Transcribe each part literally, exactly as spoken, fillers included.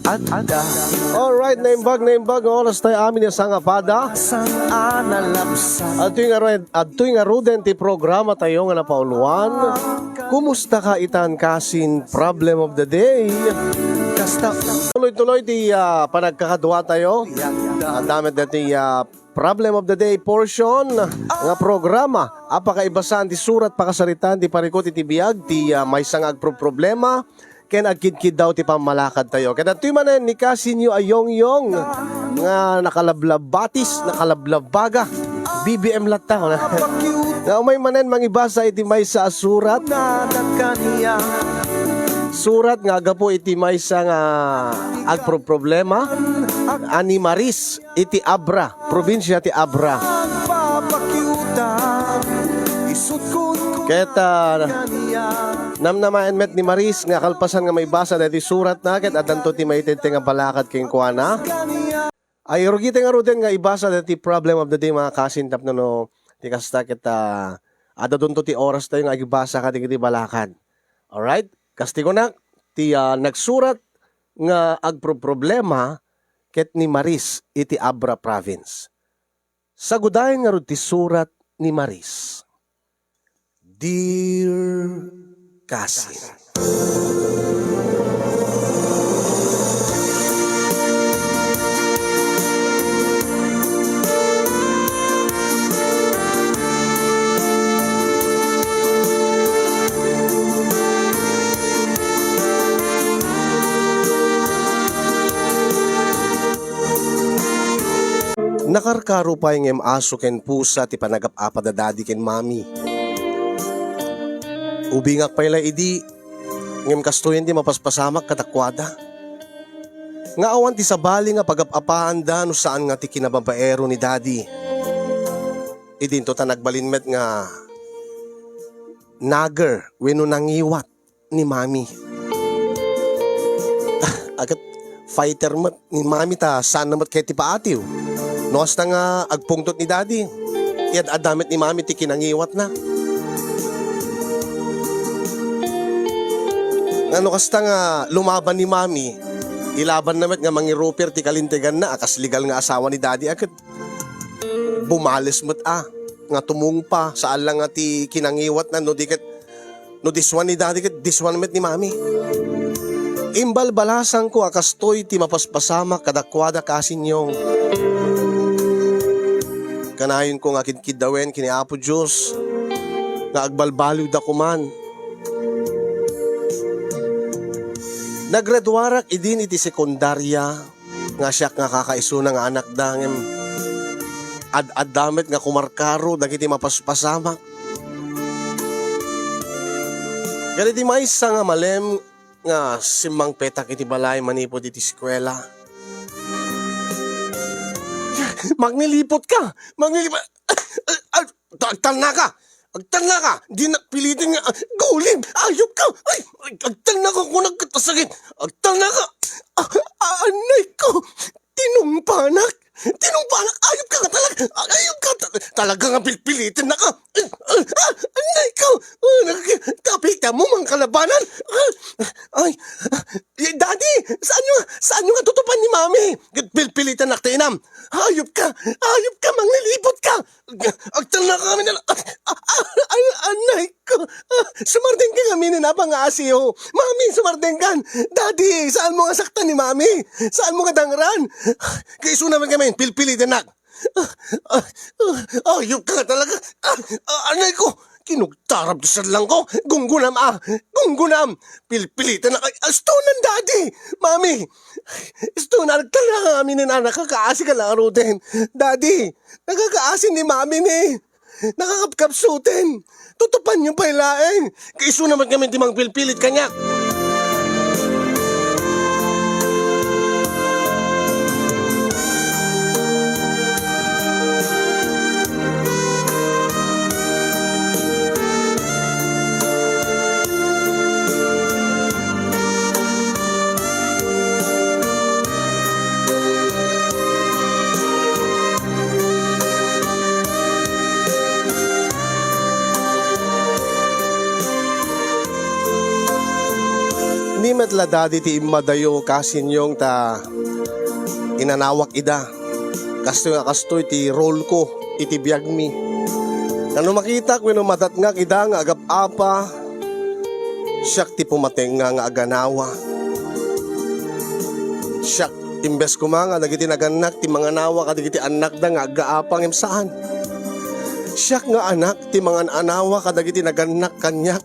adda. Alright, naimbag, naimbag nga oras tayo amin nga sangapada. Sang-ana lapsat. Adtoy nga red, adtoy nga ruden ti programa tayo nga napauluan. Kumusta ka itan kasin problem of the day? Kasta tuloy-tuloy ti, ah, panagkakadua tayo. Adda met dati, ah, problem of the day portion nga programa a pakaibasaan ti surat pakasaritaan ti parikut iti biag ti, ah, maysa nga agproproblema ken agkidkiddaw ti pammalakad tayo. Ket adtoy manen ni kasinyo a Yongyong nga nakalablabatis, nakalablabaga, B B M latta, nga umay manen mangibasa iti maysa a surat. Surat nga agapu iti maysa nga agproproblema a ni Maris iti Abra, probinsia ti Abra. Ket, ah, namnamaen met ni Maris nga kalpasan nga maibasa daytoy suratna, ket addanto ti maited ti nga balakad kenkuana. Ay, rugi ti ngaruden nga ibasa daytoy problem of the day, mga kasin, tapno no, ti kasta ket, ah, adadunto ti oras tayo nga agbasa kadagiti balakad. Alright? Kas ti kunak, ti, ah, nagsurat nga agproproblema ket ni Maris iti Abra Province. Sagudayen ngarud ti surat ni Maris. Dear Kasin. Nakarkaro pay ngem aso ken pusa ti panagap-apa da Daddy ken Mami. Ubingak pay la idi, ngem kastoyen ti mapaspasamak kadakuada. Nga awan ti sabali nga pagap-apaanda no saan nga ti kinababaero ni Daddy. Idinto ta nagbalin met nga nagger wenno nangiwat ni Mami. Ah, ket fighter met ni Mami ta saan na met ket ti paatiw. No kasta nga agpungtot ni Daddy, iyad-adda met ni Mami ti kinangiwatna. Nga no kasta nga lumaban ni Mami, ilaban na met nga mangiruper ti kalinteganna a kas legal nga asawa ni Daddy a ket bumales met a nga tumungpa, saan la nga ti kinangiwatna, no di ket, no this one ni Daddy ket this one met ni Mami. Imbalbalasangko a kastoy ti mapaspasamak kadakuada, kasinyo. Kanayonko nga kinkiddawen ken ni Apo Dios nga agbalbaliwda koman. Naggraduarak idin iti sekundaria nga siak nga kakaisuna nga anakda, ngem ad-adda met nga kumarkaro dagiti mapaspasamak. Kadagiti maysa nga malem nga simmangpetak iti balay manipud iti eskuela. Magniliput ka! Magniliput! Agtalnaka! Agtalnaka! Dinak piliten nga, ah, gulim! Ayop ka! Ay! Ay, agtalnaka, kunak ket asakit! Agtalnaka! Ah, ah, anay ko! Tinungpanak! Tinungpanak! Ayop ka nga talaga! Ayop ka! Ta-, talaga nga pilpilitennaka! Ah, ah, anay ko! Ah, nag-, kapita mo, mangkalabanan! Ah, ay! Eh, Daddy! Saan nyo, saan nyo nga tutupan ni Mami? Pilpilitennak ti inam! Ayop ka! Ayop ka! Mangliliput ka! Agtalnaka ngamin a, ah, ah, ah, anay ko. Ah, sumardengka ngamin a pangaasiyo. Mami, sumardengkan. Daddy, saan mo nga saktan ni Mami? Saan mo nga dangran? Kaisuna met ngamin, pilpilitennak. Ah, ah, ah, ayop ka nga talaga. Ah, ah, anay ko. Kinugtarab ti sadlangko. Gunggunam, ah. Gunggunam. Pilpilitennak. Ay, astonan, Daddy. Mami. Astonan, agtalnaka ngamin a nakakaasi ka la ngaruden. Daddy. Nakakaasi ni Mami ni. Nakakapkapsuten. Tutupan nyo pay laeng. Kaisuna met ngamin ti mangpilpilit kaniak. Di met la, Daddy, ti immadayo, kasinyong ta inanawak ida. Kastoy nga kastoy ti role ko iti biagmi. Ta no makitak wenno madatngak ida nga agap-apa, siak ti pumatengnga nga aganawa. Siak, imbes koma nga dagiti nagannak ti manganawa kadagiti annakda nga aggaapa ngem saan. Siak nga anak ti mangan-anawa kadagiti nagannak kaniak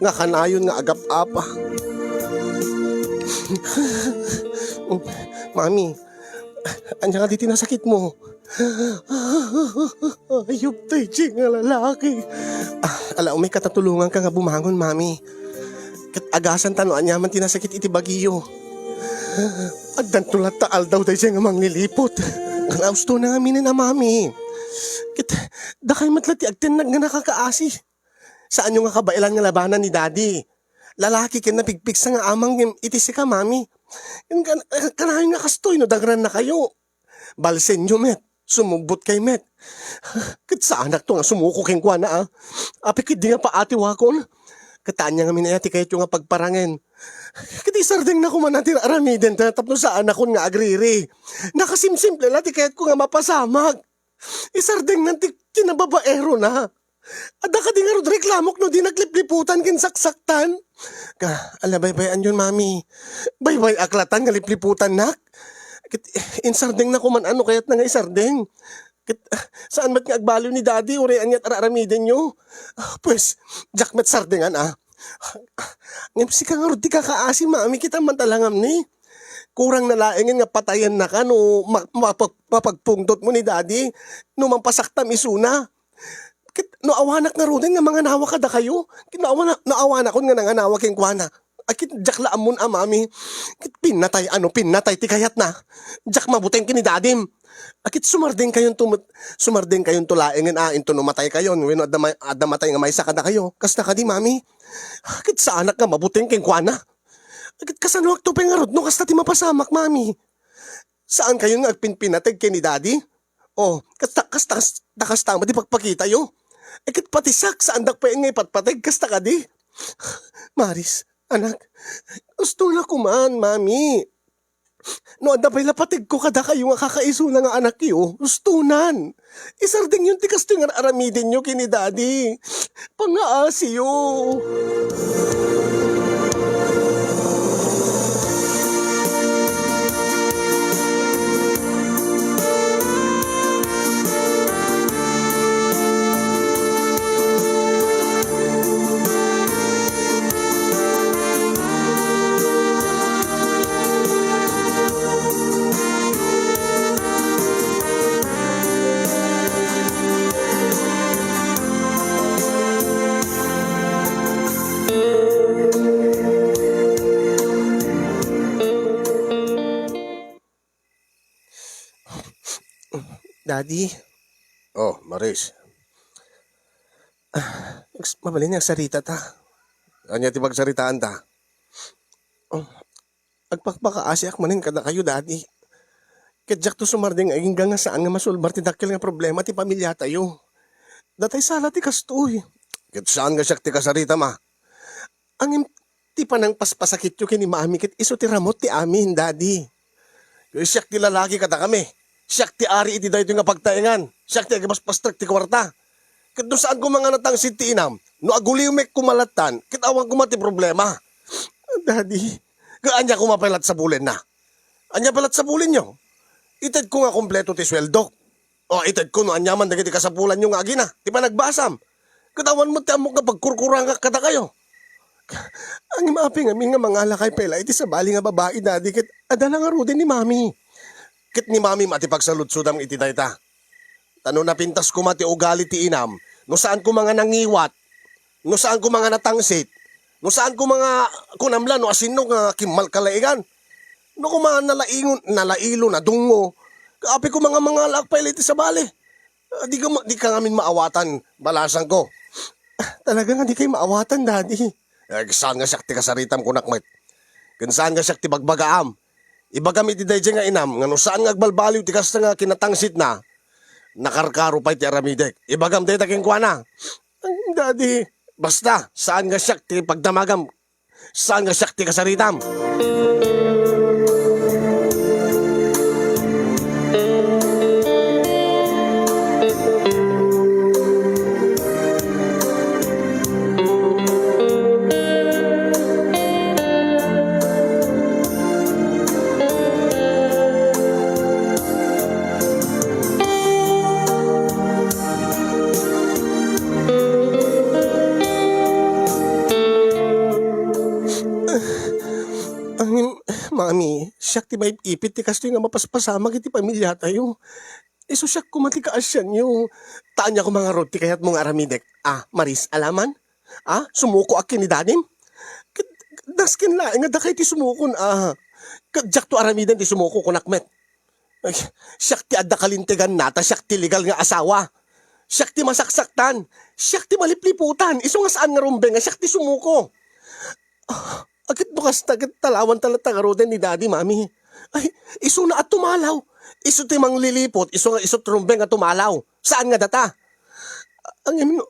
nga kanayon nga agap-apa. Mami, ania kadi ti nasakitmo? Ayup daydiay nga lalaki. Ah, ala, umay, ket tulonganka nga bumangon, Mami. Ket agasanta no aniaman ti nasakit iti bagiyo. Addanto latta aldaw daydiay nga manglilipot. Ala, ustona ngaminen a, Mami. Ket dakay met la ti agtennag nga nakakaasi. Saanyo nga kabaelan nga labanan ni Daddy. Lalaki ken napigpigsa nga amang ngem iti sika, Mami. Kan-, kan-, kanayon nga kastoy no dagrannakayo. Balsenyo met, sumubbotkay met. Ket saanakto nga sumuko kenkuana, a. Apay ketdi nga paatiwakon? Ket ania ngamin aya ti kayatyo nga pagparangen? Ket isardengna koma ti aramiden ta tapno saanakon nga agriri. Nakasimsimple la ti kayatko nga mapasamak. Isardengnan ti kinababaerona. Adda kadi ngarud reklamok no di naglipliputan ken saksaktan? Ka, ala, baybay-anyon, Mami. Baybay-ak latan nga lipliputannak. Ket, insardengna koma no kayatna nga isardeng. Ket, saan met nga agbaliw ni Daddy, uray aniat ar-aramidenyo? Pues, diak met sardengan, a. Ngem sika ngarud ti kakaasi, Mami, ket ammanta la ngamni. Kurangna laengen nga patayennaka no ma-, mapag-, mapagpungtotmo ni Daddy, no mampasaktam isuna. Ket no awanak ngaruden nga manganawa kadakayo, ket no awana-, no awanakon nga nanganawa kenkuana, a, ket diak la ammon a, Mami. Ket pinnatay, ano, pinnatay ti kayatna. Diak mabuteng ken ni Dadim. A, ket sumardengkayonto met, sumardengkayonto laengen a, inton umataykayon, wenno adda may-, adda matay nga maysa kadakayo. Kasta kadi, Mami? A, ket saanak nga mabuteng kenkuana. A, ket kasanoakto pay ngarud no kasta ti mapasamak, Mami? Saankayon nga agpinpinateg ken ni Daddy? O, kasta, kasta, kasta, kasta met ti pagpakitayo. E, ket pati siak, saandak pay nga ipatpateg, kasta kadi? Maris, anak, ustona koman, Mami. No adda pay la pategko kadakayo nga kakaisuna nga anakyo, ustonan. Isardengyon ti kastoy nga ar-aramidenyo ken ni Daddy. Pangaasiyo. Daddy. O, Maris. Ah, mabalin nga agsarita ta. Ania ti pagsaritaanta? O, agpakpakaasiak manen kadakayo, Daddy. Ket diakto sumardeng nga agingga nga saan nga masolbar ti dakkel nga problema ti pamiliatayo. Datay sala ti kastoy. Ket saan nga siak ti kasaritam a. Ngem ti panangpaspasakityo ken ni Mami ket isu ti ramut ti amin, Daddy. Ket siak ti lalaki kadakami. Siak ti ari iti daytoy nga pagtaengan. Siak ti agpaspastrek ti kuarta. Ket no saan koma nga natangsit ti inam, no agulimek koma lattan, ket awan koma ti problema. Daddy, ket ania koma pay lat sabulenna? Ania pay lat sabulenyo? Itedko nga kompleto ti sueldok. O, itedko no aniaman dagiti kasapulanyo nga agina ti panagbasam. Ket awan met ti ammok nga pagkurkurangak kadakayo. Ngem apay ngamin nga mangalakay pay la iti sabali nga babai, Daddy, ket adda la ngaruden ni Mami. Ket ni Mami met ti pagsaludsodam iti dayta. Ta no napintas koma ti ugali ti inam, no saan koma nga nangiwat, no saan koma nga natangsit, no saan koma nga kunam la no asino nga kimmalkalaingan. No koma nalaingon, nalailo, nadungngo, apay koma nga mangalaak pay la iti sabali? Ah, di ka ma-, di ka ngamin maawatan, balasangko. Talaga nga di kay maawatan, Daddy. Eh, saan nga siak ti kasaritam, kunak met. Ken saan nga siak ti bagbagaam. Ibagam iti daydiay nga inam nga no saan nga agbalbaliw ti kasta nga kinatangsitna, nakarkaro pay ti aramidek. Ibagam dayta kenkuana. Ay, Daddy. Basta, saan nga siak ti pagdamagam. Saan nga siak ti kasaritam? Angin, Mami, siak ti maip-ipit ti kastoy nga mapaspasamak iti pamiliatayo. Isu siak koma ti kaasianyo. Ta ania koma ngarud ti kayatmo nga aramidek? Ah, Maris, alaman? Ah, sumukoak ken ni Dadim? Ket nasken laeng nga dakay ti sumukon, ah. Ket diakto aramiden ti sumuko, kunak met. Ay, siak ti adda kalinteganna, ta siak ti legal nga asawa. Siak ti masaksaktan. Siak ti malipliputan. Isu nga saan nga rumbeng nga siak ti sumuko. Ah, ket no kasta, ket talawanta latta ngaruden ni Daddy, Mami. Ay, isuna a tumalaw. Isu ti mangliliput, isu nga, isu ti rumbeng a tumalaw. Saan nga data? Angem no,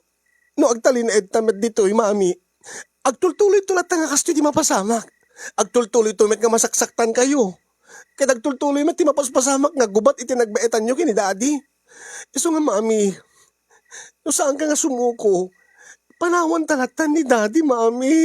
no agtalinaedta met ditoy, Mami, agtultuloyto latta nga kastoy ti mapasamak. Agtultuloyto met nga masaksaktankayo. Ket agtultuloy met ti mapaspasamak nga aggubat iti nagbaetanyo ken ni Daddy. Isu nga, Mami, no saanka nga sumuko, panawanta latta ni Daddy, Mami.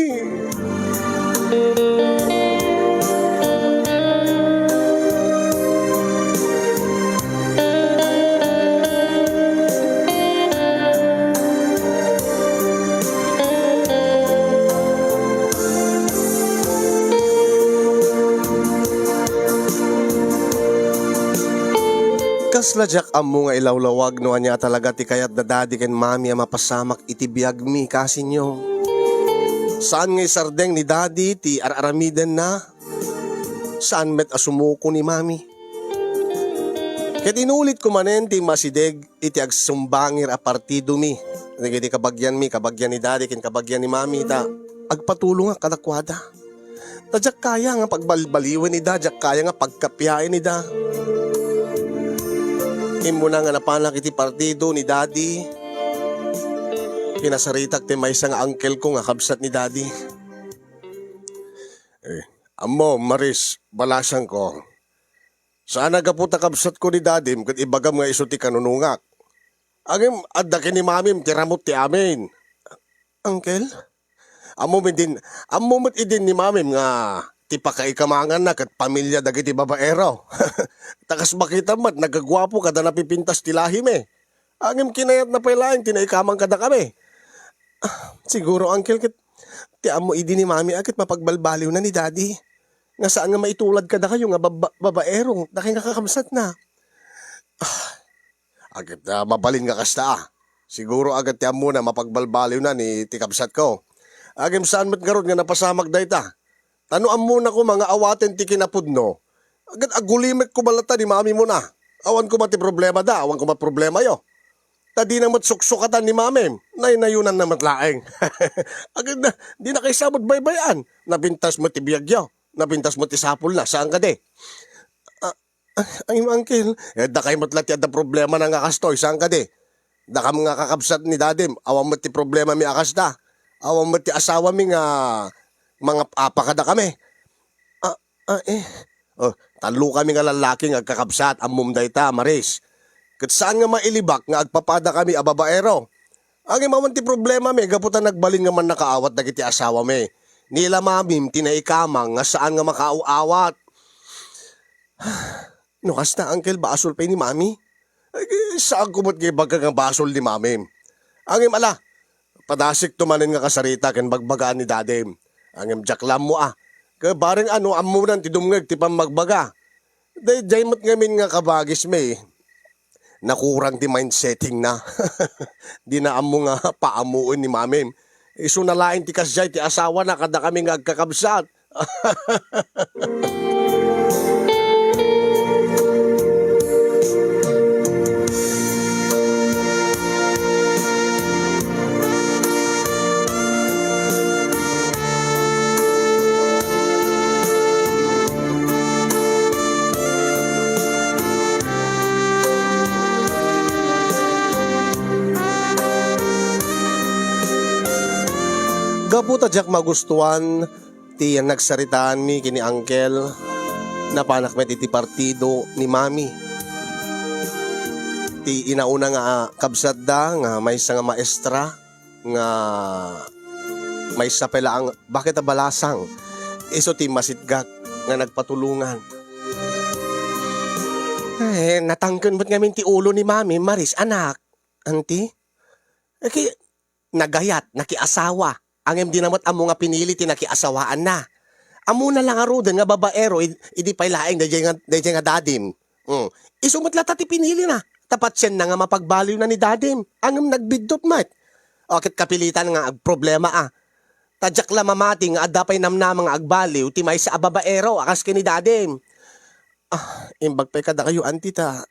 Kasla diak ammo nga ilawlawag no ania talaga ti kayat da Daddy ken Mami a mapasamak iti biagmi, kasinyo. Saan nga isardeng ni Daddy ti ar-aramidenna? Saan met a sumuko ni Mami? Ket inulitko manen ti masideg iti agsumbangir a partidomi dagiti kabagianmi, kabagian ni Daddy ken kabagian ni Mami, ta agpatulongak kadakuada. Ta diak kaya nga pagbalbaliwen ida, diak kaya nga pagkapiaen ida. Immuna nga napanak iti partido ni Daddy, pinasaritak ti maysa nga angkelko nga kabsat ni Daddy. Eh, ammo, Maris, balasangko. Saan a gapu ta kabsatko ni Dadim ket ibagam nga isu ti kanunungak. Ngem adda ken ni Mamim ti ramut ti amin. Uncle? Ammo met idin, ammo met idin ni Mamim nga ti pakaikamanganna ket pamilia dagiti babaero. Ta kas makitam met, nagaguapo kada napipintas ti lahim, eh. Ngem kinayatna pay laeng ti naikamang kadakami. Ah, siguro, Uncle, ket ti ammo idi ni Mami a ket mapagbalbaliwna ni Daddy. Nga saan nga maitulad kadakayo nga baba-, babaero, dakay nga kakabsatna. Ah, ket, ah, mabalin nga kasta, ah. Siguro a ket ti ammona mapagbalbaliwna ni ti kabsatko. Ngem saan met ngarud nga napasamak dayta. Ta no ammona koma nga awaten ti kinapudno, ket agulimek koma latta ni Mamimon a. Awan koma ti problemada, awan koma problemayo. Ta dina met suksukatan ni Mamim, naynayonanna met laeng. Ket na, dina kaysa met baybay-an. Napintas met ti biagyo, napintas met ti sapulna, saan kadi? Ah, Ay, ay, Uncle, eh, dakay met la ti adda problemana nga kastoy, saan kadi? Dakam nga kakabsat ni Dadim, awan met ti problemami a kasta. Awan met ti asawami nga mangap-apa kadakami. Ah, ah, eh. Oh, tallokami nga lallaki nga agkakabsat, ammom dayta, Maris. Ket saan nga mailibak nga agpapadakami a babaero. Ngem awan ti problemami gapu ta nagbalin nga mannakaawat dagiti asawami. Ni la Mamim ti naikamang nga saan nga makaaw-awat. No kasta, Uncle, basol pay ni Mami? Ay, saanko met nga ibaga nga basol ni Mamim. Ngem ala, padasikto manen nga kasarita ken bagbagaan ni Dadim. Ngem diak la ammo a. Ket bareng no ammonan ti dumngeg ti pammagbaga. Daydiay met ngamin nga kabagismi. Nakurang ti mind settingna. Dina ammo nga paammoen ni Mamim. Isuna laeng ti kasdiay ti asawana kadakami nga agkakabsat. Gapu ta diak magustuan Ti yan nagsaritaanmi ken ni Uncle, napanak met iti partido ni Mami. Ti inauna nga, ah, kabsatda nga maysa nga maestra, nga maysa pay laeng baket a balasang, isu ti masitgak nga nagpatulongan. Eh, natangken met ngamin ti ulo ni Mami, Maris, anak. Anti? Eh, ki-, nagayat, nakiasawa. Ngem dina met ammo nga pinili ti nakiasawaanna. Ammona la ngaruden nga babaero id-, idi pay laeng daydiay nga, daydiay nga dadim. Mm. Isu met latta ti pinilina. Ta pasienna nga mapagbaliwna ni dadim. Ngem nagbiddut met. O, ket kapilitan nga agproblema a. Ta diak la mamati nga adda pay namnama nga agbaliw ti maysa a babaero a kas ken ni dadim. Ah, imbag pay kadakayo, anti, ta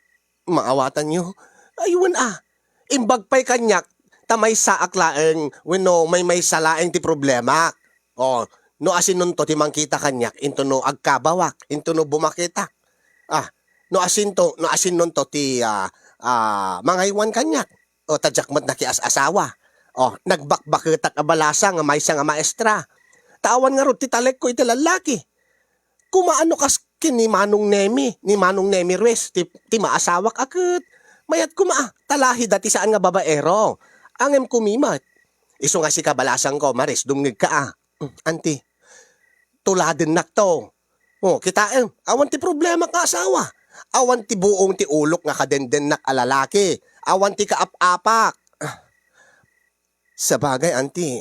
maawatanyo. Ay, wen a. Imbag pay kaniak, ta maysaak laeng, wenno maymaysa laeng ti problemak. O, no asinonto ti mangkita kaniak, into no agkabawak, into no bumaketak. Ah, no asinto, no asinnonto ti, ah, ah, mangaywan kaniak. O, ta diak met nakias-asawa. O, nagbakbaketak a balasang nga maysa nga maestra. Ta awan ngarud ti talekko iti lallaki. Kumaano kas ken ni Manong Nemi, ni Manong Nemi Ruiz, ti, ti maasawak a ket mayat koma a, ta lahida ti saan nga babaero. Ngem kumimet. Isu nga sika, balasangko, Maris, dumngegka a. Mm, anti, tuladennakto. O, kitaem, awan ti problemak nga asawa. Awan ti buong ti ulok nga kadendennak a lalaki. Awan ti kaap-apak. Ah, sabagay, anti,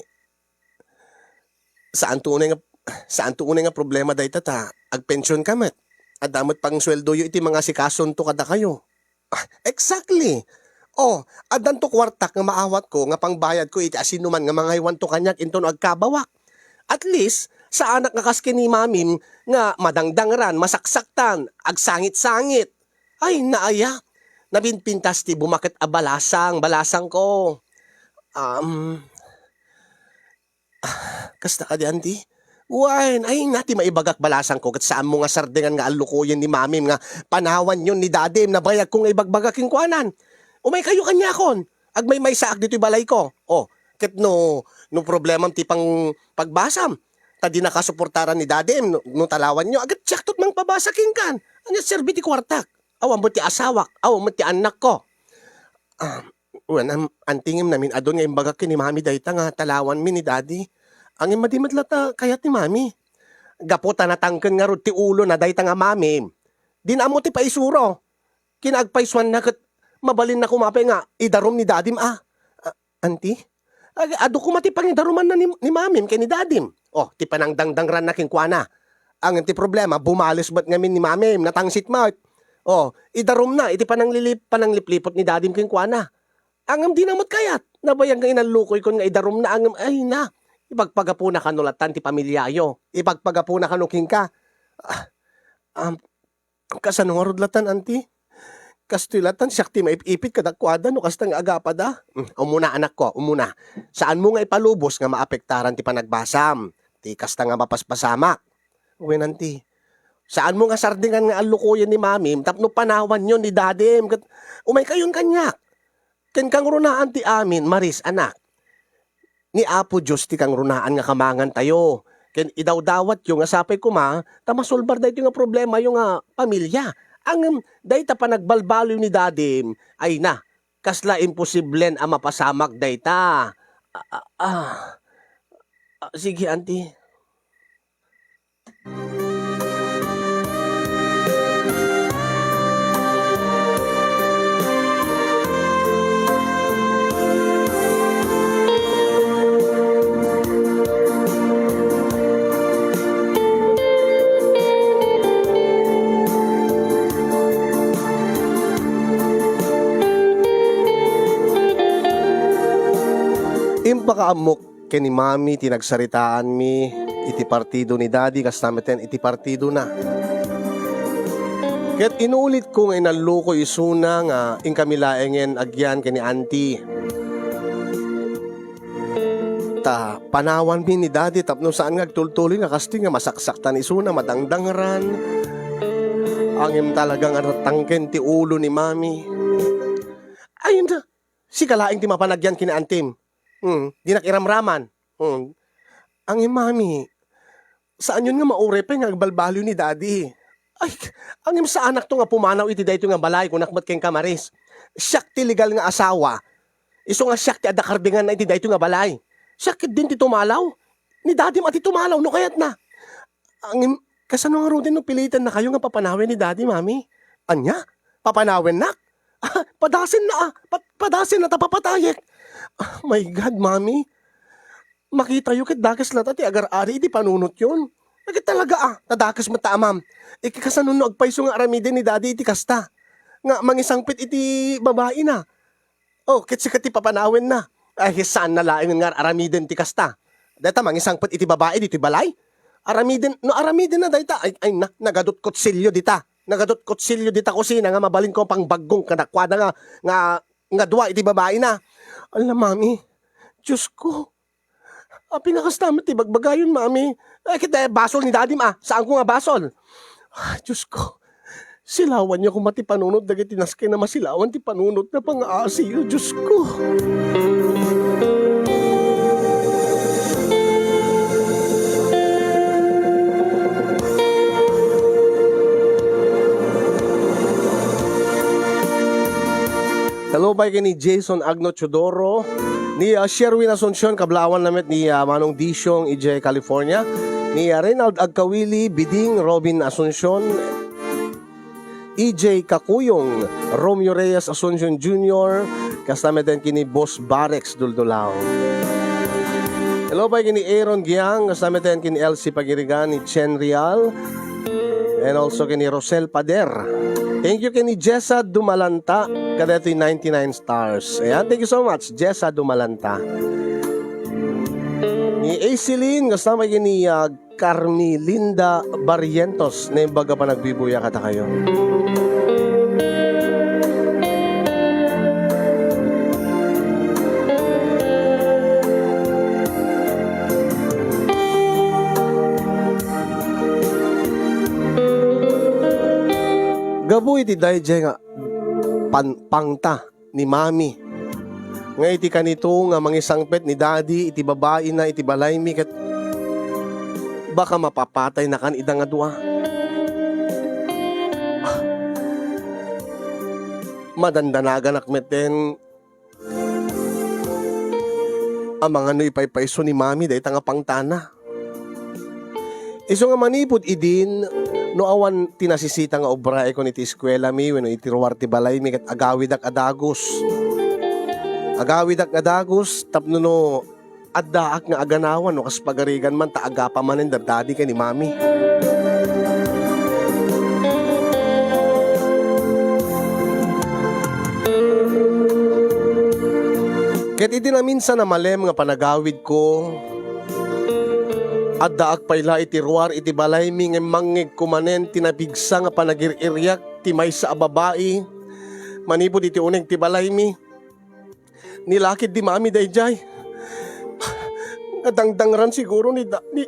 saanto unay nga, saanto unay nga problema dayta ta agpensionka met. Adda met pangsueldoyo iti mangasikasonto kadakayo. Ah, exactly. O, addanto kuartak nga maawatko nga pangbayadko iti asinoman nga mangaywanto kaniak inton agkabawak. At least, saanak nga kas ken ni Mamim nga madangdangran, masaksaktan, agsangit-sangit. Ay, naaya. Nabinpintas ti bumaket a balasang, balasangko. Um, Ah, kasta kadi, anti? Wen, ay na ti maibagak, balasangko, ket saanmo nga sardengan nga allukoyen ni Mamim nga panawanyon ni Dadim. Nabayagko nga ibagbaga kenkuanan. Umaykayo kaniakon. Agmaymaysaak ditoy balayko. O, ket no, no problemam ti pang-, pagbasam, ta dinaka suportaran ni Dadim, no, no talawanyo, aget siakto ti mangpabasa kenkan. Ania serbi ti kuartak? Awan met ti asawak, awan met ti annakko. Ah, wen, am-, anti, ngem namin-adun nga imbagak ken ni Mami dayta nga talawanmi ni Daddy. Ngem madi met latta kayat ni Mami. Gapu ta natangken ngarud ti ulona dayta nga Mami, dina ammo ti paisuro. Kinaagpaysuanna ket mabalinna koma pay nga idarum ni Dadim a. Ah, anti? Ag-, adu koma ti pangidarumanna ni, ni Mamim ken ni Dadim. O, ti panangdangdangranna kenkuana. Ngem ti problema, bumales met ngamin ni Mamim, natangsit met. O, idarumna iti pananglilip-, pananglipliput ni Dadim kenkuana. Ngem dina met kayat. Nabayag nga inallukoykon nga idarumna, ngem ay na. Ipagpagapuna kano lattan ti pamiliayo. Ipagpagapuna kano kenka. Ah, um, Kasano ngarud lattan, anti? Kastoy lattan, siak ti maip-ipit kadakuada no kasta nga agapada. Hmm, umuna, anakko, umuna. Saanmo nga ipalubos nga maapektaran ti panagbasam ti kasta nga mapaspasamak. Wen, anti. Saanmo nga sardengan nga allukoyen ni Mamim tapno panawanyon ni Dadim ket umaykayon kaniak. Ken kangrunaan ti amin, Maris, anak. Ni Apo Dios ti kangrunaan nga kamangantayo, ken idawdawatyo nga sapay koma ta masolbar daytoy nga problemayo nga pamilia. Ngem dayta panagbalbaliw ni Dadim, ay na, kasla imposiblen a mapasamak dayta. Ah, ah, ah. Ah, sige, anti. Impakaammok ken ni Mami ti nagsaritaanmi iti partido ni Daddy, kasta meten iti partidona. Ket inulitko nga inalluko isuna nga inkami laengen agyan ken ni Auntie. Ta panawanmi ni Daddy tapno saan nga agtultuloy nga kastoy nga masaksaktan isuna, madangdangran. Ngem talaga nga natangken ti ulo ni Mami. Ay, na, sika laeng ti mapan agyan ken ni Auntie. Hmm, dinak iramraman. Hmm. Ngem Mami, saanyon nga mauray pay nga agbalbaliw ni Daddy. Ay, ngem saanakto nga pumanaw iti daytoy nga balay, kunak met kenka, Maris. Siak ti legal nga asawa. Isu nga siak ti adda kardinganna iti daytoy nga balay. Siak ketdin ti tumalaw. Ni Daddy met ti tumalaw no kayatna. Ngem, kasano ngaruden no pilitennakayo nga papanawen ni Daddy, Mami? Ania? Papanawennak? Padasenna, ah. Pa-, padasenna ta papatayek. Ah, my God, Mami. Makitayo ket dakes latta ti agar-ari iti panunotyon. Ket talaga, ah, ta dakes met ta, Amam. Ket kasano no agpayso nga aramiden ni Daddy iti kasta? Nga mangisangpet iti babaina. Oh, ket sika ti papanawenna. Ay, saanna laeng nga aramiden ti kasta. Dayta mangisangpet iti babai ditoy balay? Aramiden, no aramidenna dayta, ay, ay na, nagadut kutsilio dita. Nagadut kutsilio dita kusina nga mabalinko pangbagong kadakuada nga, nga, nga dua iti babaina. Ala, Mami. Diosko. Apay nga kasta met ti bagbagayon, Mami? Ay, ket, eh, basol ni Daddy, ma. Saanko nga basol? Ah, Diosko. Silawanyo koma ti panunot dagiti nasken a masilawan ti panunot na pangaasiyo, Diosko. Hello, pay ken ni Jason Agno Teodoro, ni, ah, Sherwin Asuncion, kablawan na met ni, ah, Manong Disiong idiay California, ni, ah, Reynald Agkawili, Biding, Robin Asuncion, E J Kakuyong, Romeo Reyes Asuncion Junior, kasta met ken ni Boss Barex Duldulao. Hello, pay ken ni Aaron Giang, kasta met ken ni Elsie Pagirigan, ni Chen Real, and also ken ni Rosel Pader. Thank you ken ni Jessa Dumalanta, kadaytoy ninety-nine stars. Ayan, thank you so much, Jessa Dumalanta. Ni Aiseline, kasta met ken ni, ah, Carmelinda Barrientos, naimbag a panagbibuya kadakayo. Gapu iti daydiay nga pan-, pangta ni Mami, nga iti kanito nga mangisangpet ni Daddy iti babaina iti balaymi ket baka mapapataynakan ida nga dua. Madandanaganak metten amangan no ipaypayso ni Mami dayta nga pangtana. Isu nga manipud idin, no awan ti nasisita nga obraekon iti eskuelami wenno iti ruar ti balaymi ket agawidak a dagus. Agawidak nga dagus tapno no addaak nga aganawan no kas pagarigan man ta agapa manen da Daddy ken ni Mami. Ket iti naminsan a malem nga panagawidko, addaak pay la iti ruar iti balaymi ngem mangngegko manen ti napigsa nga panagir-iriak ti maysa a babai manipud iti uneg ti balaymi. Ni lakid ni Mami daydiay. Nga dangdangran siguro ni da-, ni,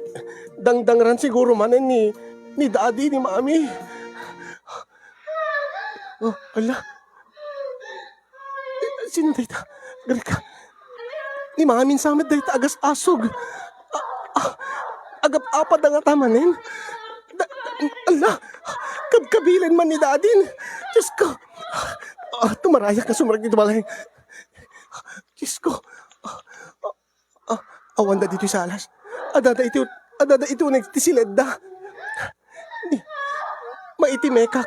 dangdangran siguro manen ni, ni Daddy ni Mami. Oh, ala. Sino dayta? Greka. Ni Mamin sa met dayta agas-asog. Ah, ah, agap-apad nga ta manen. Da-, ala, kabkabilen man ni Dadin. Diosko. Ah, tumarayak nga sumrek ditoy balay. Diosko. Ah, ah, awanda ditoy salas. Adda iti, adda iti uneg ti siledda. Ni, maitimekak.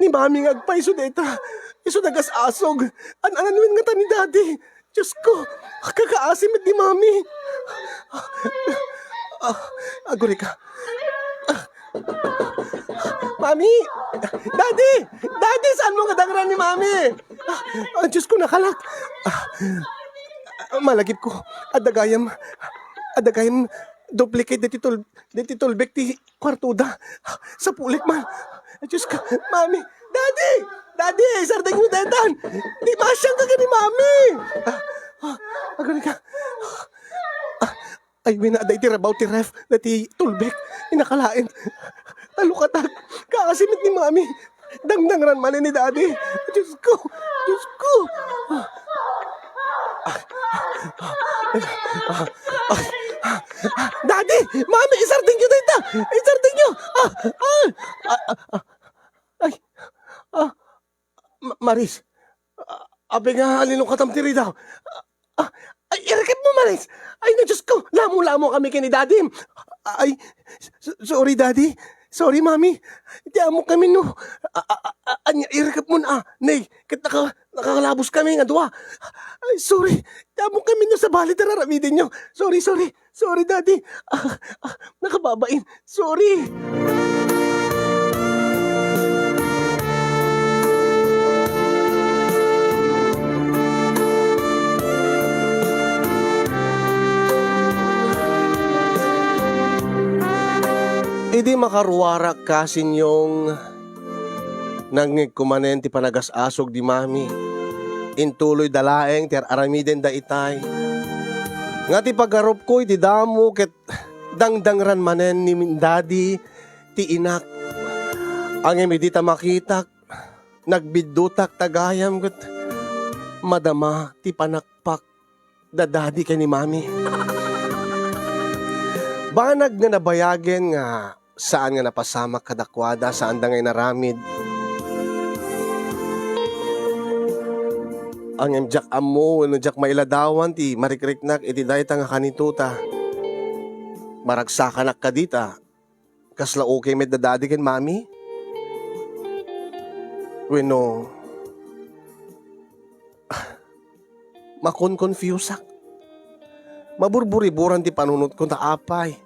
Ni Mami nga agpayso dayta. Isu nagas-asog. An-ananuen ngata ni Daddy. Diosko, kakaasi met ni Mami. Ah, agurayka. Mami! Daddy! Daddy, saanmo nga dangran ni Mami? Ah, Diosko, nakalak. Ah, malagipko. Adda gayam. Adda gayam duplicate deti tul-, deti tulbek ti kuartoda. Sapulik man. Diosko, Mami. Daddy! Daddy, sardengyo daytan. Di masiangka ken ni Mami. Ah, ah, agurayka. Ah, ay, wina, adda iti rabaw ti ref, dati tulbek, inakalaen. Talukatak, kaasi met ni Mami. Dangdangran manen ni Daddy. Diosko, Diosko. Ah, ah, ah, ah, ah, ah, Daddy! Mami, isardengyo dayta! Isardengyo! Ah! Ah! Ah! Ah! Ay! Ah! Ma-, Maris! Ah, apay nga alinukatam ti ridaw? Ah! Ay, irikep mo, Maris! Ay, na, Diyos ko! Lamo-lamo kami ken ni Daddy! Ay! S-, sorry, Daddy! Sorry, Mami! Ti ammok kami no! Ah, ah, ah, ah, ania, irikep mo na! Nay, ket naka-, nakakalabos kami nga dua! Ay, sorry! Ti ammok kami no sabali ti ar-aramidenyo! Sorry, sorry! Sorry, Daddy. Ah, ah, nakababain. Sorry. Idi makaruarak ka, Sinyong, nangngegko manen ti panagas-asog di Mami. Intuloyda laeng ti ar-aramidenda itay. Nga ti pagarupko iti damo ket dangdangran manen ni Daddy ti inak. Ngem idi ta makitak, nagbiddutak ta gayam ket madama ti panakpak da Daddy ken ni Mami. Banag nga nabayagen nga saan nga napasamak kadakuada, saanda nga inaramid. Ngem diak ammo wenno diak mailadawan ti marikriknak iti dayta nga kanito ta maragsakanak kadi ta kasla okay met da Daddy ken Mami? Wenno, makonkonfusak. Maburburiburan ti panunotko ta apay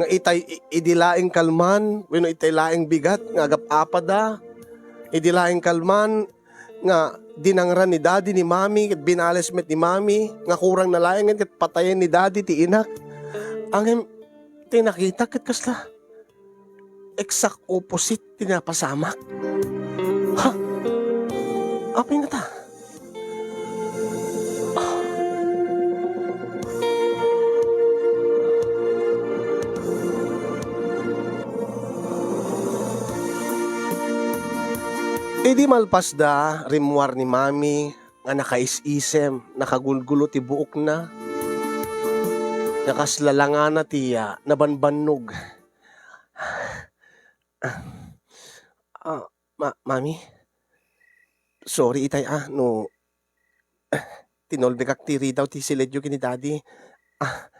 nga itay i-, idi laeng kalman wenno itay laeng bigat nga agap-apada, idi laeng kalman nga dinangran ni Daddy ni Mami ket binales met ni Mami nga kurang na laengen ket patayen ni Daddy ti inak. Ngem ti nakitak ket kasla exact opposite ti napasamak. Ha? Apay ngata? Ah. Idi malpasda, rimmuar ni Mami nga nakaisisem, nakagulgulo ti buokna, nga kasla langana ti, ah, nabanbannog. Ah, ma-, Mami, sorry itay, ah, no tinulbekak ti ridaw ti siledyo ken ni Daddy. Ah,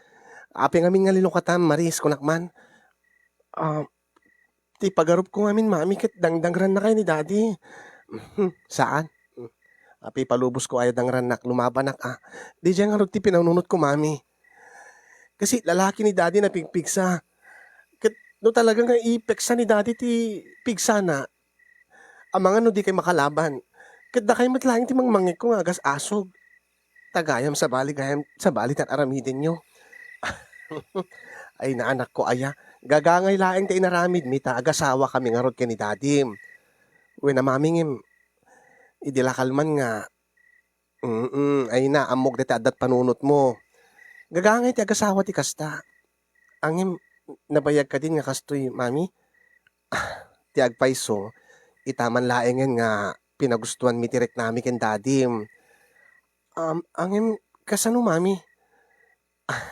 apay ngamin nga linukatam, Maris, kunak man. Ah, ti pagarupko ngamin, Mami, ket dangdangrannakayo ni Daddy. Mhm, saan? Hmm. Apay palubosko aya dangrannak, lumabanak, ah. Diay ngarud ti pinanunotko, Mami. Kasi lalaki ni Daddy napigpigsa. Ket no talaga nga ipeksa ni Daddy ti pigsana, amangan no dikay makalaban. Ket dakay met laeng ti mangmangngegko nga agas-asog. Ta gayam sabali, gayam sabali ti ar-aramidenyo. Ay, naanakko aya. Gagangay laeng ti inaramidmi ta agasawakami ngarud ken ni Dadim. Wen a, Mami, ngem idi la kalman nga, mm, ay na, ammok dayta adda panunotmo. Gagangay ti agasawa ti kasta. Ngem, nabayag kadin nga kastoy, Mami? Ah, ti agpayso, ita man laengen nga pinagustoanmi ti riknami ken Dadim. Um, ngem, kasano, Mami? Ah,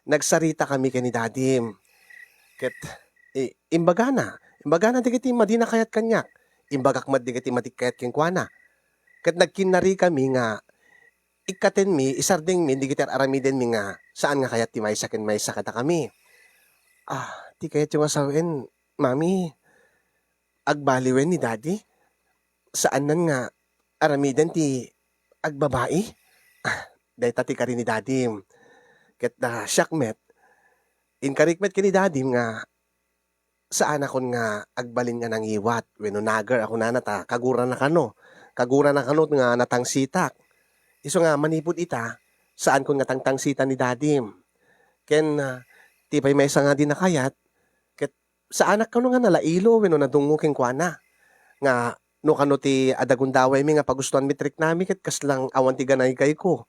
nagsaritakami ken ni Dadim. Ket, i-, imbagana, imbagana dagiti madi a kayat kaniak. Imbagak met dagiti madi a kayat kenkuana. Ket nagkinnarikami nga ikkatenmi, isardengmi dagiti ar-aramidenmi nga saan nga kayat ti maysa ken maysa kadakami. Ah, ti kayatyo nga sawen, Mami, agbaliwen ni Daddy? Saannan nga aramiden ti agbabai? Ah, dayta ti kari ni Dadim. Ket, ah, siak met, inkarik met ken ni Dadim nga saanakon nga agbalin nga nangiwat wenno nagger a kunana ta kagurana kano, kagurana kano nga natangsitak. Isu nga manipud ita, saankon nga tangtangsitan ni Dadim. Ken, ah, ti pay maysa nga di nakayat, ket saanak kano nga nalailo wenno nadungngo kenkuana. Nga no kano ti adda gundawaymi nga pagustoanmi ti riknami ket kasla awan ti ganaygayko.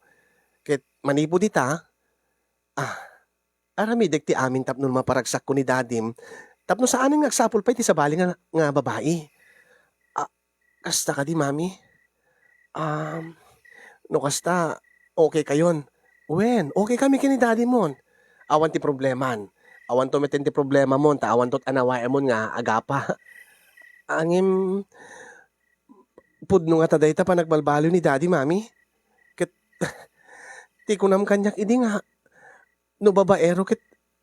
Ket manipud ita, ah, aramidek ti amin tapno maparagsakko ni Dadim, tapno saanen nga agsapul pay ti sabali nga, nga babai. Ah, kasta kadi, Mami? Um, no kasta, okay kayon. Wen, okay kami ken ni Dadimon. awan ti probleman. Awanto met ti problemamon, ta awanto ti anawaemon nga agapa. Ngem, pudno ngata dayta panagbalbaliw ni Daddy, Mami. Ket ti kunam kaniak idi nga, no babaero ket,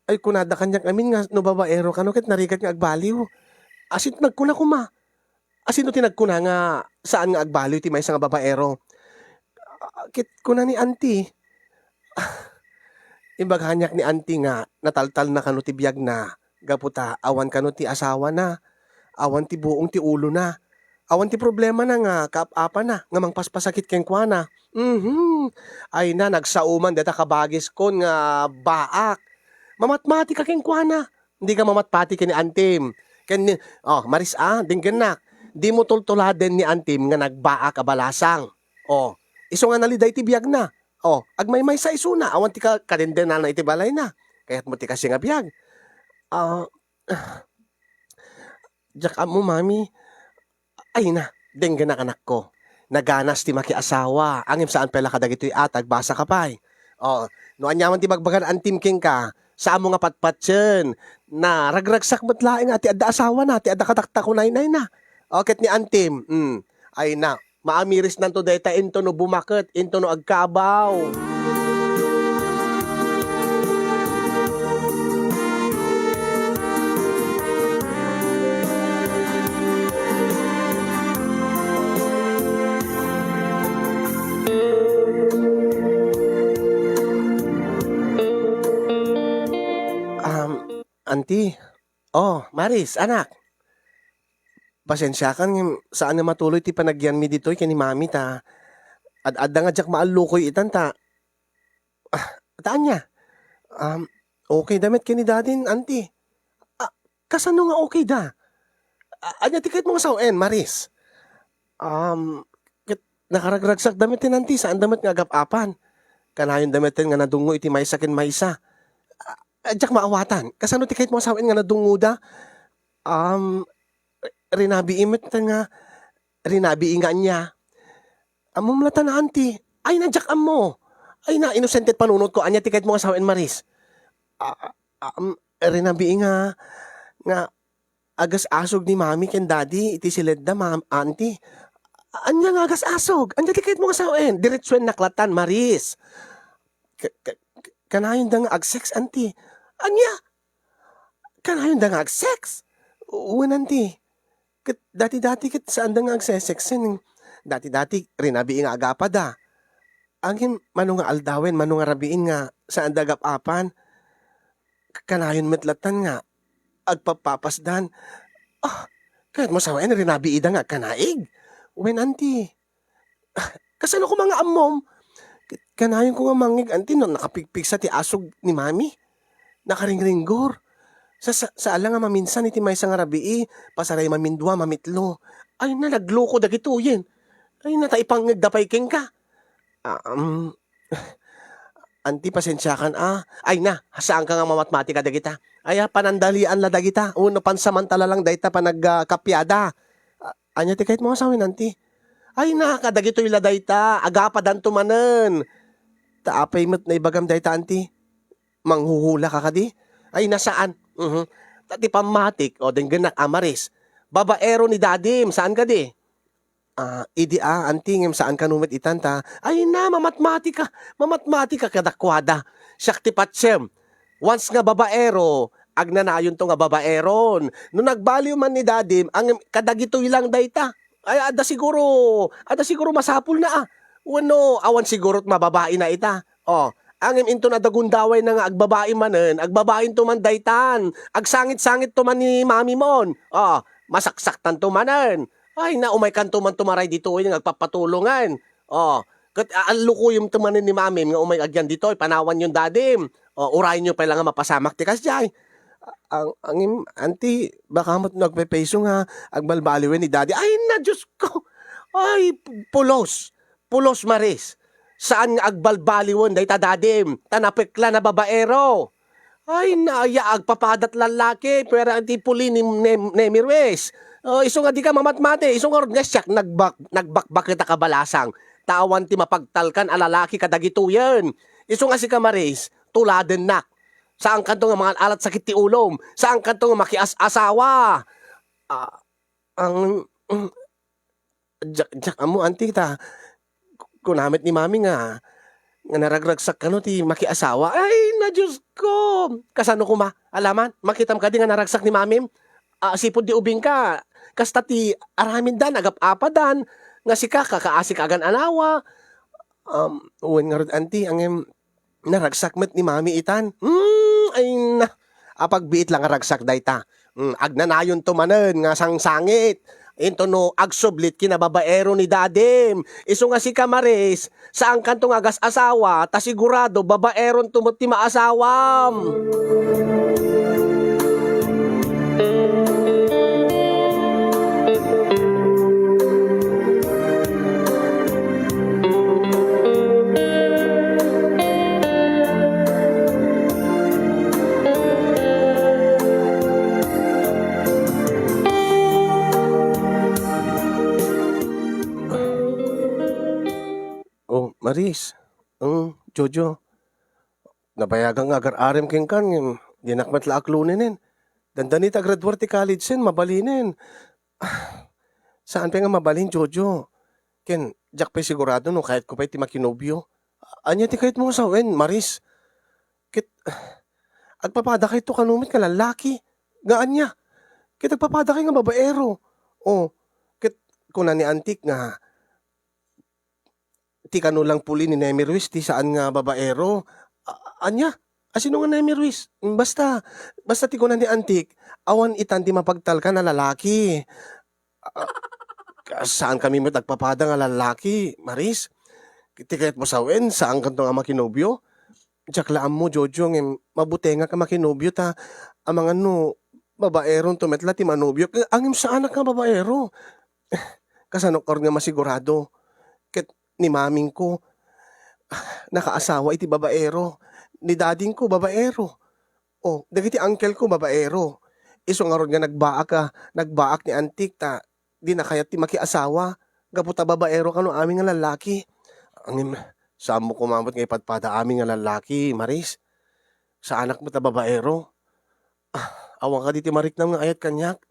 ay, kunada kaniak ngamin nga no babaero kano ket narigat nga agbaliw. Asin nagkuna koma. Asino ti nagkuna nga saan nga agbaliw ti maysa nga babaero? Ah, ket kuna ni Auntie, ah, imbag kaniak ni Auntie nga nataltalna kano ti biagna gapu ta awan kano ti asawana, awan ti buong ti ulona, awan ti problemana nga kaap-apana nga mangpaspasakit kenkuana. Mhm. Ay na, nagsao man dayta kabagiskon nga baak. Mamatmatika kenkuana. Dika mamatmati ken ni Auntie. Ken ni, oh, Maris, ah, denggennak. Dimo tultuladen ni Auntie nga nagbaak a balasang. Oh, isu nga naliday ti biagna. Oh, agmaymaysa isuna, awan ti ka-, kadendenana iti balayna. Kayatmo ti kaasi nga biag. Ah, diak ammo, Mami. Ay na, denggenak, anakko. Naganas ti makiasawa, ngem saan pay la kadagitoy a, agbasaka pay. Oh, no aniaman ti bagbagan Auntie kenka, saanmo nga patpatien. Naragragsak met laeng a ti adda asawana, ti adda kadakta kunaynayna. Oh, ket ni Auntie, mm, ay na, maamirisnanto dayta into no bumaket, into no agkabaw. Um, Auntie. Oh, Maris, anak. Pasensiakan ngem saan a matuloy ti panagyanmi ditoy ken ni Mami ta ad-adda nga diak maallukoy itan ta, ah, ta ania? Um, okay da met ken ni Daddy, Auntie. Ah, kasano nga okay da? Ah, ania ti kayatmo nga sawen, Maris? Um, ket nakaragragsakda met ti Auntie, saanda met nga agap-apan. Kanayonda met nga nadungngo iti maysa ken maysa. Ah, diak maawatan. Kasano ti kayatmo nga sawen nga nadungngoda? Um, rinabii met nga, rinabii nga ania? Ammom latta, Auntie. Ay na, diak ammo. Ay na, inosente ti panunotko. Ania ti kayatmo nga sawen, Maris? Ah, ah, um, rinabii nga, nga agas-asog ni Mami ken Daddy iti siledda, Mam-, Auntie. Ania nga agas-asog? Ania ti kayatmo nga sawen? Diretsuennak latta, Maris. Ka-, ka-, kanayonda nga ag-sex, Auntie. Ania? Kanayonda nga ag-sex? Wen, Auntie. Ket dati-dati ket saanda nga agse-sexen. Dati-dati rinabii nga agapada. Ngem mano nga aldawen, mano nga rabiin nga saanda agap-apan? Kanayon met lattan nga agpappapasdan. Ah, kayatmo sawen rinabiida nga agkanaig? Wen, Auntie. Ah, kasano koma nga ammom? Ka-, kanayonko nga mangngeg, Auntie, no nakapigpigsa ti asog ni Mami. Nakaringringgor. Sa, sa, saan la nga maminsan iti maysa nga rabii, pasaray mamindua, mamitlo. Ay na, nagluko dagitoyen. Ay na, ta ipangngegda pay kenka. Ah, um, Auntie, pasensiakan, ah. Ay na, saanka nga mamatmati kadagita. Ay, ah, panandalian la dagita. Wenno pansamantala lang dayta panag-, ah, kapiada. Ah, ania ti kayatmo nga sawen, Auntie? Ay na, kadagitoy la dayta. Agapadanto manen. Ta apay met naibagam dayta, Auntie? Manghuhulaka kadi? Ay na, saan. Mhm. Ta ti pammatik, o, denggenak, a, Maris, babaero ni Dadim, saan kadi? Ah, idi a, Auntie, ngem saan kano met itan ta, ay na, mamatmatika, mamatmatika kadakuada. Siak ti patiem. Once nga babaero, agnanayonto nga babaeron. No nagbaliw man ni Dadim, ngem kadagitoy lang dayta. Ay, adda siguro, adda siguro masapulna, a. Wenno, awan siguro ti mababaina ita. O, ngem inton adda gundawayna nga agbabai manen, agbabainto man daytan. Agsangit-sangitto man ni Mami mon. O, masaksaktanto manen. Ay na, umaykanto man tumaray ditoy nga agpapatulongan. O, ket aallukoyemto manen ni Mamim nga umay agyan ditoy, panawanyon Dadim. O, urayenyo pay la nga mapasamak ti kasdiay. Ang, angim, Auntie, baka met no agpepeyso nga agbalbaliwen ni Daddy. Ay na, Diosko! Ay, pulos! Pulos, Maris! Saan nga agbalbaliwen dayta Dadim? Ta napekla na babaero! Ay na, aya, agpapadat lallaki, puwera ti puli ni Ne-, Nemi Ruiz. O, isu nga dika mamatmati, isu ngarud nga siak nagbak-, nagbakbaket a kabalasang. Ta awan ti mapagtalkan a lalaki kadagitoyen. Isu nga sika, Maris, tuladennak. Saankanto nga mangan-alat sakit ti ulom. Saankanto nga makias-asawa. Ah, ang, mm, diak, diak ammo, anti, ta ku-, kuna met ni Mami nga, nga naragragsak kano ti makiasawa. Ay, na Dios ko! Kasano koma? Alaman, makitam kadi nga naragsak ni Mamim? Ah, sipud di ubingka, kasta ti aramiddan, agap-apadan, nga sika, kakaasik agan-anawa. Um, wen ngarud, anti, ngem naragsak met ni Mami itan. Hmm, ay na. Apagbiit la nga ragsak dayta. Hmm, agnanayonto manen nga sangsangit. Into no agsublit kinababaero ni Dadim. Isu nga sika, Maris, saankanto nga agas-asawa, ta sigurado babaeronto met ti maasawam. Oh, Maris. Mm, Jojo. Nabayagan nga agar-arem kenka, ngem dinak met la aklonenen. Dandani ta agraduar ti college-en, mabalinen. Ah, saan pay nga mabalin, Jojo. Ken, diak pay sigurado no kayatko pay ti makinobio. Ania ti kayatmo nga sawen, Maris? Ket, agpapadakayto kano met nga lallaki. Nga ania? Ket agpapadakay nga babaero. Oh, ket kuna ni Antik nga, ti kano lang puli ni Nemi Ruiz ti saan nga babaero. A-, ania? Asino nga Nemi Ruiz? Basta, basta ti kuna ni Antik, awan itan ti mapagtalkan a lalaki. Ah, saankami met agpapada nga lalaki, Maris. Ti kayatmo sawen, saankanto nga makinobio? Diak la ammo, Jojo, ngem mabutengak a makinobio ta amangan no babaeronto met la ti manobio. Ngem saanak nga babaero. Kasano ngarud nga masigurado? Ket ni mamingko, nakaasawa iti babaero. Ni dadingko, babaero. O, dagiti angkelko, babaero. Isu ngarud nga nagbaak a, nagbaak ni Antik ta dina kayat ti makiasawa gapu ta babaero kano amin nga lallaki. Ngem, saanmo koma met nga ipadpada amin nga lallaki, Maris. Saanak met a babaero. Ah, awan kadi ti mariknam nga ayat kaniak?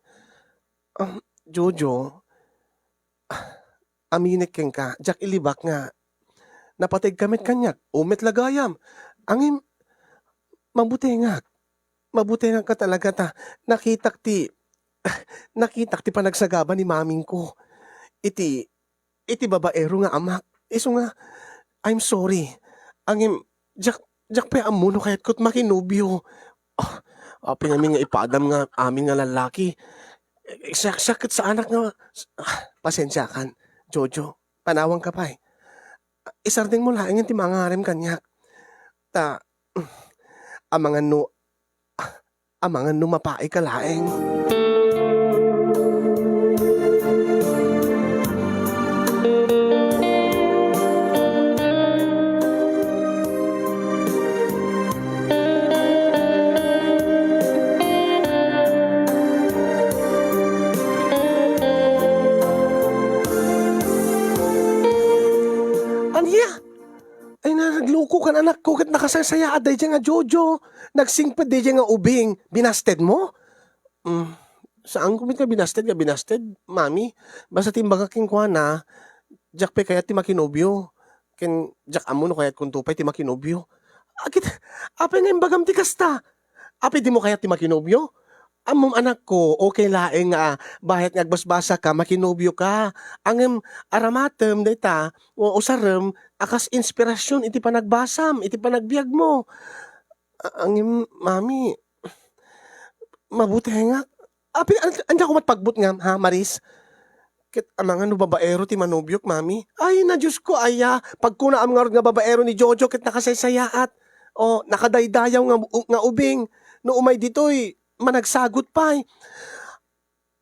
Ah, Jojo, ah, aminek kenka, diak ilibak nga napateg ka met kaniak, o met la gayam. Ngem, mabutengak. Mabutengak nga talaga ta nakitak ti, nakitak ti panagsagaba ni mamingko iti, iti babaero nga amak. Isu nga, I'm sorry. Ngem, diak, diak pay ammo no kayatko ti makinobio. Ah, apay ngamin nga ipadam nga amin nga lallaki. Eh, siak, siak ket saanak nga, ah, pasensiakan, Jojo. Panawanka pay. Isardengmo laengen ti mangarem kaniak. Ta, amangan no, amangan no mapaayka laeng. Ania? Ay, na, naglukokan, anakko, ket nakasaysayaat daydiay nga Jojo. Nagsingpet daydiay nga ubing. Binastedmo? Mm, saanko met nga binasted nga binasted, Mami. Basta ti imbagak kenkuana, diak pay kayat ti makinobio. Ken diak ammo no kayatkonto pay ti makinobio. Agit, apay nga imbagam ti kasta? Apay dimo kayat ti makinobio? Ammom, anakko, okay laeng nga bayat nga agbasbasaka, makinobioka. Ngem aramatem dayta, o usarem a kas inspirasyon iti panagbasam, iti panagbiagmo. A-, ngem, Mami, mabutengak. Apay, an-, ania koma ti pagbutngam, ha, Maris? Ket amangan no babaero ti manobiok, Mami. Ay, na, Diosko, aya, pagkunaam ngarud nga babaero ni Jojo ket nakasaysayaat. O, nakadaydayaw nga, nga ubing. No umay ditoy, managsagut pay.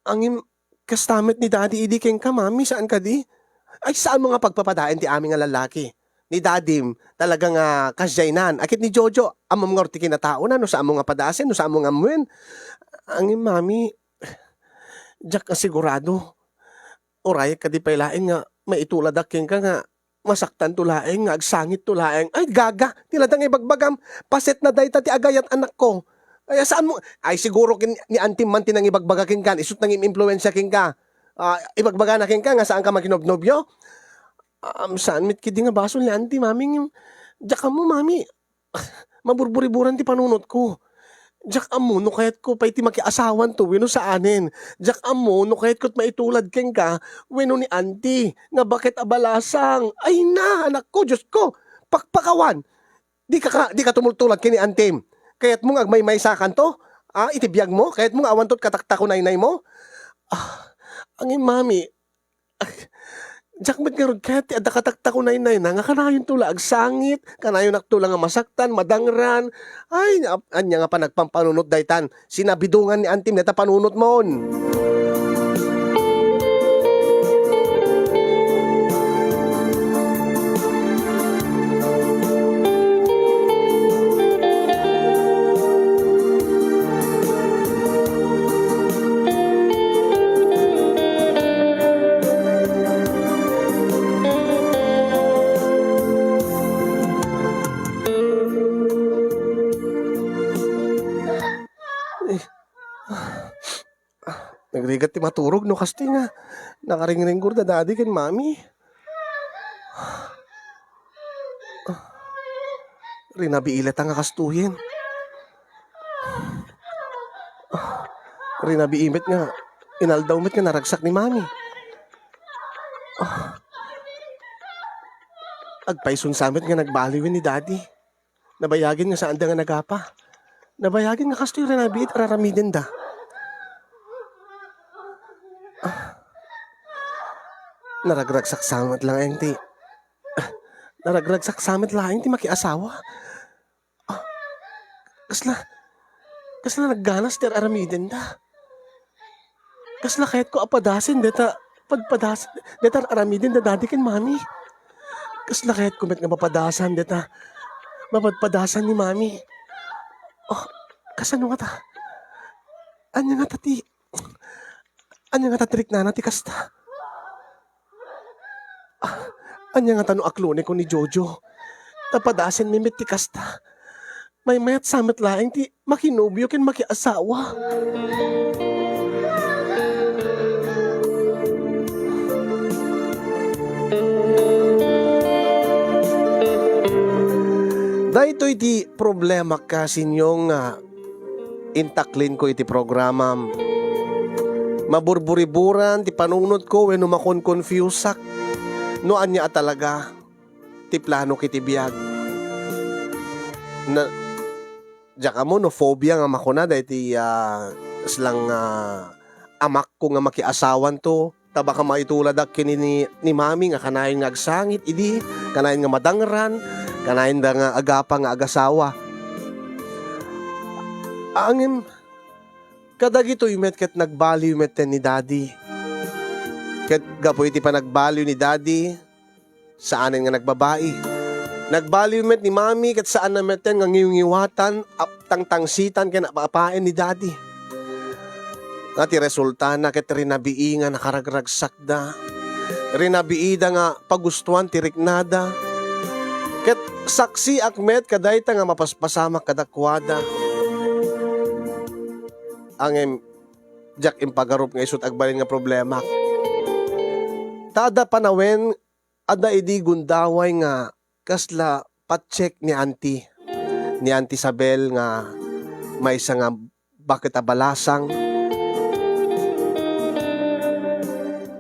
Ngem, kasta met ni Daddy idi kenka, Mami, saan kadi? Ay, saanmo nga pagpapadaen ti amin nga lallaki? Ni Dadim, talaga nga kasdiaynan. Ket ni Jojo, ammom ngarud ti kinataona, no saanmo nga padasen, no saanmo nga ammuen. Ngem, Mami, diak sigurado. Uray kadi pay laeng nga maituladak kenka nga masaktanto laeng, nga agsangitto laeng. Ay, gaga, ti ladang ibagbagam, paset na dayta ti agayat, anakko. Ay, saan mo, ay, siguro kin-, ni antim man ti nangibagbaga kenka, isut nangim-impluensia kenka. Ah, ibagbagana kenka nga saanka makinobnobio? Um, saan met kidi nga basol ni anti, mami? Diak ammo, mami. Maburburiburan ti panunotko. Diak ammo no kayatko pay ti makiasawanto wenno saanen. Diak ammo no kayatko ti maitulad kenka wenno ni anti nga baket a balasang. Ay na, anakko, Diosko, pakpakawan. Dika ka, dika tumultulag ken ni antim. Kayatmo nga agmaymaysakanto? Ah, iti biagmo? Kayatmo nga awanto ti kataktakunaynaymo? Ah, angin, mami, diak met ngarud kayat ti adda kataktakunaynayna nga kanayonto la agsangit, kanayonnakto la nga masaktan, madangran. Ay, ap-, ania nga panagpampanunot daytan? Sinabidongan ni antim dayta panunotmon. Eh, ah, nagrigat ti maturog no kasta nga nakaringringgor da Daddy ken Mami. Ah, rinabii latta nga kastoyen. Ah, rinabii met nga inaldaw met nga naragsak ni Mami. Ah, agpaysunsa met nga nagbaliwen ni Daddy. Nabayagen nga saanda nga nagapa. Nabayagen nga kastoy rinabii ti ar-aramidenda. Ah. Naragragsak sa met laeng ti, ah, naragragsak sa met laeng ti makiasawa. Ah. Kasla, kasla nagganas ti ar-aramidenda. Kasla kayatko a padasen dayta padpadas-, dayta ar-aramiden da Daddy ken Mami. Kasla kayatko met nga mapadasan dayta mapadpadasan ni Mami. Oh, kasano ngata? Ania ngata ti, ania ngata ti riknana ti kasta? Ah, ania ngata no aklonekon ni Jojo? Ta padasenmi met ti kasta. Maymayatsa met laeng ti makinobio ken makiasawa. Daytoy ti problemak, kasinyo, nga intaklinko iti programam. Maburburiburan ti panunotko wenno makonkonfusak no ania a talaga ti planok iti biag. Na, diak ammo no phobia nga makuna daytoy, ah, slang, ah, amakko nga makiasawanto, ta baka maituladak ken ni, ni Mami nga kanayon nga agsangit idi, kanayon nga madangran, kanayonda nga agapa nga agasawa. Ngem, kadagitoy met ket nagbaliw metten ni Daddy. Ket gapu iti panagbaliw ni Daddy, saanen nga nagbabai. Nagbaliw met ni Mami ket saanna metten nga ngiwngiwatan, ap-, tangtangsitan ken apa-apaen ni Daddy. Nga ti resultana ket rinabii nga nakaragragsakda. Rinabiida nga pagustuan ti riknada. Ket saksiak met kadayta nga mapaspasamak kadakuada. Ngem, diak impagarup nga isu ti agbalin nga problemak. Ta adda panawen, adda idi gundaway nga kasla patsek ni Auntie, ni Auntie Isabel nga maysa nga baket a balasang.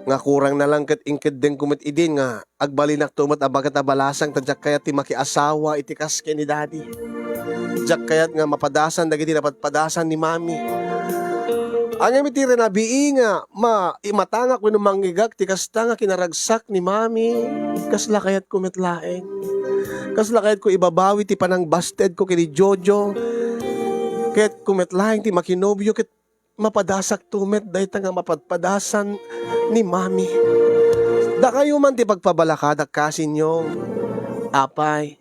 Nga kurang na lang ket inkeddengko met idin nga agbalinakto met a baket a balasang ta diak kayat ti makiasawa iti kas ken ni Daddy. Diak kayat nga mapadasan dagiti napadpadasan ni Mami. Ngem iti rinabii nga ma-, imatangak wenno mangngegak ti kasta nga kinaragsak ni Mami, kasla kayatko met laeng. Kasla kayatko ibabawi ti panangbastedko ken ni Jojo. Kayatko met laeng ti makinobio ket mapadasakto met dayta nga mapadpadasan ni Mami. Dakayo man ti pagpabalakadak, kasinyo. Apay,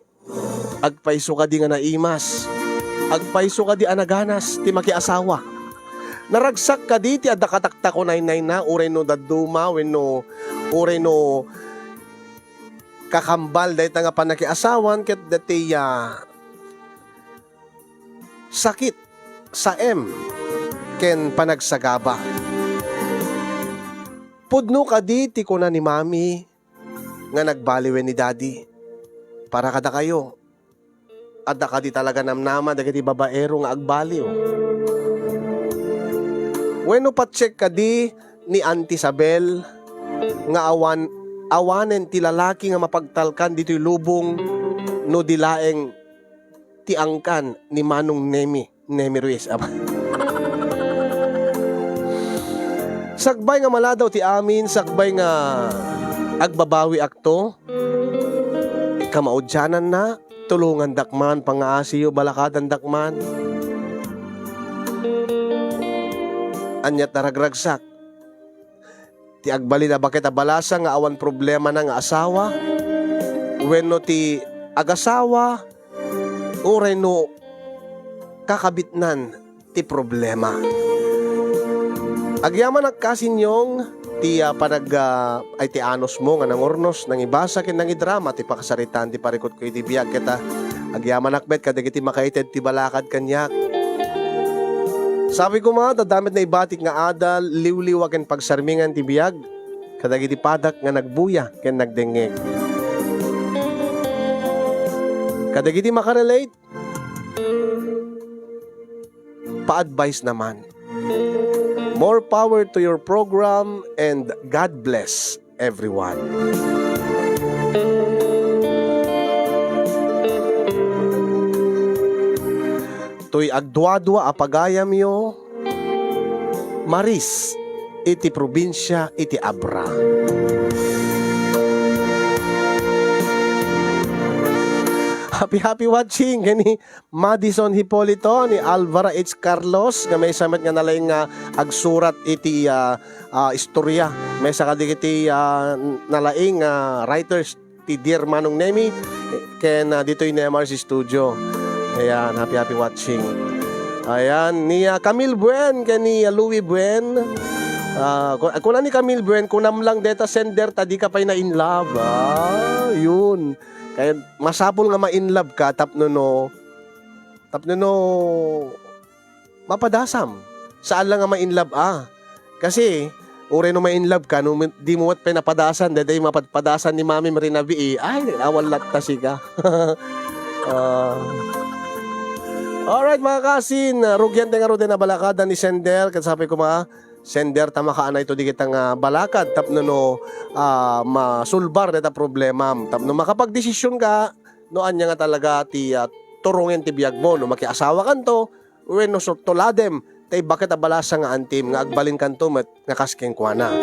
agpayso kadi nga naimas? Agpayso kadi a naganas ti makiasawa? Naragsak kadi ti adda kataktakunaynayna uray no dadduma wenno uray no kakambal dayta nga pannakiasawan ket dayta, ah, sakit, saem, ken panagsagaba. Pudno kadi ti kuna ni Mami nga nagbaliwen ni Daddy? Para kadakayo, adda kadi talaga namnama dagiti babaero nga agbaliw? Wenno patsek kadi ni Auntie Isabel nga awan, awanen ti lalaki nga mapagtalkan ditoy lubong no di laeng ti angkan ni Manong Nemi, Nemi Ruiz. Aba. Sakbay nga maladaw ti amin, sakbay nga agbabawiakto, kamaudiananna, tulongandak man, pangngaasiyo, balakadandak man. Ania ti naragragsak? Ti agbalin a baket a balasa nga awan problemana nga asawa, wenno ti agasawa, uray no kakabitnan ti problema. Agyamanak, Kasinyong, ti, ah, panag-, ah, ay ti anusmo nga nangurnos, nangibasa, ken nangidrama ti pakasaritaan ti parikutko iti biag. Ket, ah, agyamanak met kadagiti makaited ti balakad kaniak. Sapay koma, adda met naibatik nga adal, liwliwa ken pagsarmingan ti biag kadagiti padak nga nagbuya ken nagdengngeg. Kadagiti makarelate, pa-advise naman. More power to your program and God bless everyone. Toy agduadua a pagayamyo, Maris, iti probinsia iti Abra. Happy, happy watching, kani Madison Hipolito, ni Alvara H. Carlos, nga maysa met nga nalaing nga agsurat iti, ah, ah, istorya. Maysa kadagiti, ah, nalaing nga writers ti Dear Manong Nemi, ken, ah, ditoy Nemar's studio. Ayan, happy, happy watching. Ayan, ni, ah, Camille Buen, ken ni, ah, Louie Buen. Ah, ku-, kuna ni Camille Buen, "Kunam lang deta sender ta di ka pay na in love." Ah, yun. Kaya masapul nga ma-in love ka tapno no, tapno no mapadasam. Saan lang nga ma-in love, ah. Kasi, uray no ma-in love ka, no, dimo met pay napadasan, daytoy mapadpadasan ni Mami Marina B E, ay, awan latta sika. Ah. Alright, mga kasin, ah, rugian tayo nga ruden a balakada ni Sender, ket sapay koma, Sender, ta makaanay to di kita nga balakad, tapno no, ah, masulbar dayta problemam, tapno makapagdesisyon ka, no ania nga talaga ti, ah, turungen ti biagmo, no makiasawa kanto, wenno so tuladem tay baket a balasa nga antim nga agbalinkanto met nga kas kenkuana.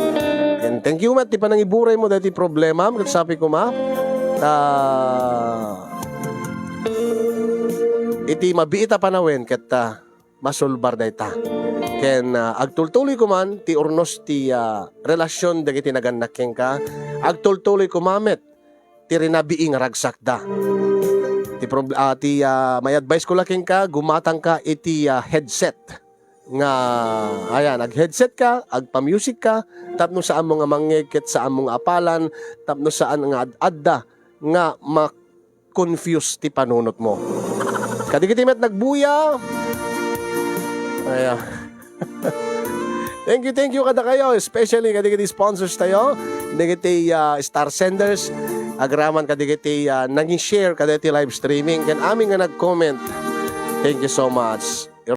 Ken thank you met ti panangiburaymo daytoy problemam, ket sapay koma, ta iti mabiit a panawen ket, ah, masulbar dayta. Ken, ah, agtultuloy koman ti urnos ti, ah, relasion dagiti nagannak kenka. Agtultuloy koma met ti rinabii nga ragsakda. Ti prob-, ah, ti, ah, may advice ko la kenka, gumatangka iti, ah, headset nga, ayan, ag-headset ka, agpa-music ka, tapno saanmo nga mangngeg ket saanmo nga apalan, tapno saan nga ad-adda nga ma-confuse ti panunotmo. Kadagiti met nagbuya, ayan. Thank you, thank you kadakayo, especially kadagiti sponsors tayo, dagiti, ah, star senders, agraman kadagiti, ah, nangishare kadagiti live streaming, ken amin nga nag-comment. Thank you so much.